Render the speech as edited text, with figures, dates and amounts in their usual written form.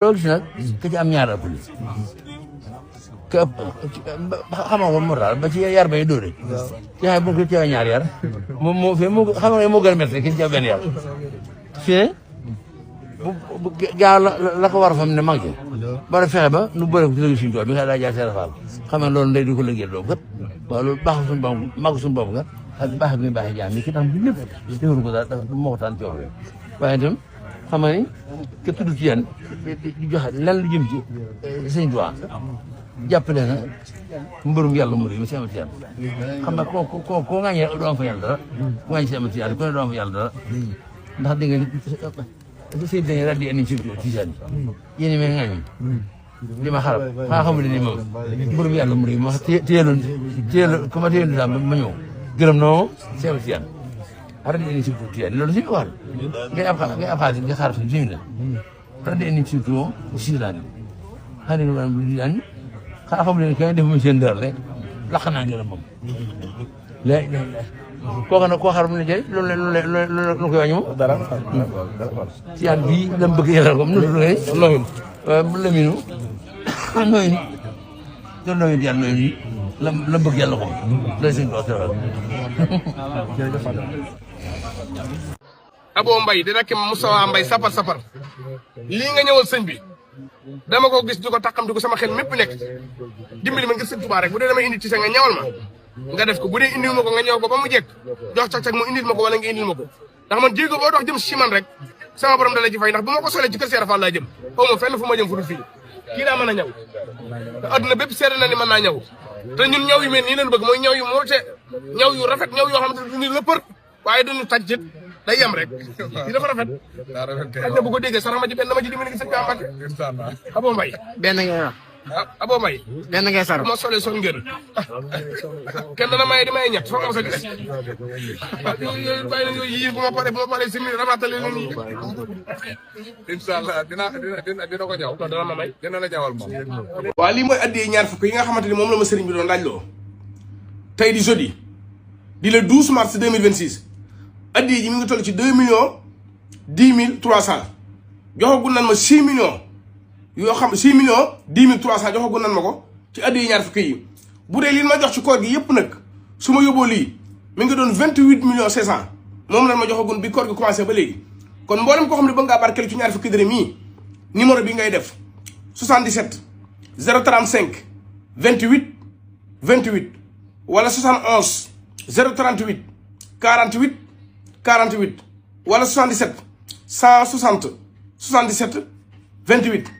loolu si nag ka ci am ñaar ëpp li ka xamoo ko moo tax ba ci yar bay dóore ci xay bu ko ci ñaar yar moo fi mu xam nga moo gën a métti ki ci benn yar fii bu gaaw la ko war a fam ne mag ci bara fexe ba nu bëre ko ci léegi suñu tool bi nga daa jaay seera faal xam nga loolu ndey du ko liggéey doo kat waaw loolu baax suñu bopp mag suñu bopp nga ak baax bi baax jaam ni ki tax bi lépp déwénu ko daal moo ko taan coow waaye itam xam nga ni ke tudd ci yéen di joxe lan lu jëm ci sëñ Tuubaa jàppale na mbërum yàlla mu réew mi si amati yàlla xam nga ko ŋaañee doo am fa yàlla dara ku ŋaañ si amati yàlla ku ne doo am fa yàlla dara ndax dégg nga sëñ dañuy daal di indi ci seen yéen may ŋaañ li ma xarab maa xamul ni moom mbërum yàlla mu réew mi ma téyeloon ku ma téyeloon daal ma ñëw gërëm noo si amati yàlla arrêté indi si tuuti loolu si wax ngay ab xaalis nga xaar fi jëmi la arrêté indi si tuuti si laa ni xaalis nga di daan xanaa xam leen kay def mu seen dër rek laq naa ngeen moom léegi kooku nag koo xaram ne jëriñ loolu koy wàññi moom dara si yan bii lam bëgg yàlla ko nu ngay looyul laminu nooyu doon nooyu yàlla nooyu la bëgg yàlla ko lay seen dox Abo Mbaye di rakk Moustapha Mbaye sapar lii nga ñëwal sëñ bi dama ko gis di ko taxam di ko sama xel mépp nekk dimbali ma ngir sëñ Tuubaa rek bu dee dama indi ci sa nga ñawal ma nga def ko bu dee indil ma ko nga ñëw ko ba mu jekk jox cag-cag mu indil ma ko wala nga indil ma ko ndax man jéego boo dox jëm si man rek sama borom dala ci fay ndax bu ma ko solee ci kër Seera Fall laa jëm xaw ma fenn fu ma jëm fu dul fii kii daa mën a ñaw te adduna bépp seere na ni mën naa ñaw te ñun ñaw yu mel nii lañu bëgg mooy ñaw yu moote ñaw yu rafet ñaw yoo xamante ne duñu lëppër waaye duñu tàjjit day yem rek di dafa rafet ak na bu ko déggee sax ma ci benn dama ci dimbali sëñ Mbàkke Abo Mbaye benn ngay wax Abo Mbaye benn ngay sar ma solee son ngeen kenn dana maye di maye ñett foog am sa gis yooyu bàyyi na yooyu yii bu ma paree simi ramatale leen yi inshallah dina ko ñaw dana ma may dina la ñawal moom waaw lii mooy addiyee ñaar fukk yi nga xamante ni moom la ma sëriñ bi doon laaj loo tey di jeudi di le 12 mars 2026 addiyee ji mi ngi toll ci 2 millions 10 300 joxagul nan ma 6 millions yoo xam 6 millions 10 300 joxagul nan ma ko ci addiyee ñaar fukk yi bu dee li ma jox ci koor gi yëpp nag su ma yóbboo lii mi ngi doon 28 millions 500 moom lan ma joxagul bi koor gi commencé ba léegi kon mboolem koo xam ne ba ngaa barkeel ci ñaar fukki dërëm yi numéro bi ngay def 77 035 28 28 wala 71 038 48 48 wala 77 160 77 28